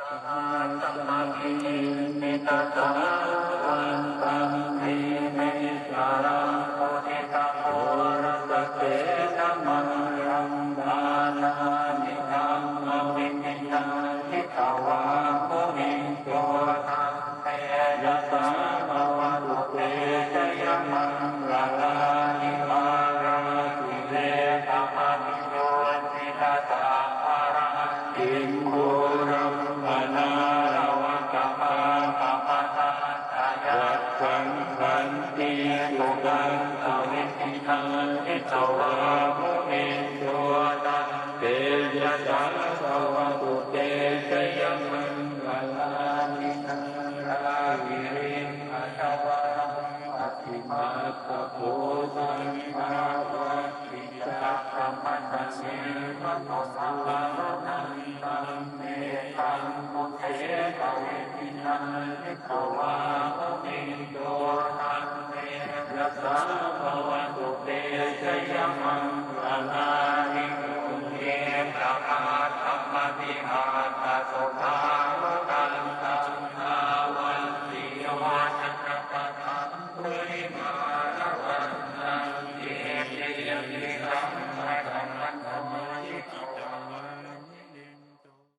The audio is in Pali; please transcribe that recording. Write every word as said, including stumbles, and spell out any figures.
Samabhinimmitasāvudhantaṃ grīmekhalaṃ uditaghorasasenamāraṃ dānādidhammavidhinā jitavā munindo taṃ tejasā bhavatu te jayamaṅgalāni. Mārātirekam abhiyujjhita sabbarattiṃ ghoram panāḷavakam akkhamathaddhayakkhaṃ khantīsudantavidhinā jitavā munindo taṃ tejasā bhavatu te jayamaṅgalāni. Nāḷāgiriṃ gajavaraṃ atimattabhūtaṃ dāvaggicakkamasanīva sudāruṇantaṃ mettambusekavidhinā jitavā munindo taṃ tejasā bhavatu te jayamaṅgalāni. Puññe khamattamabhiva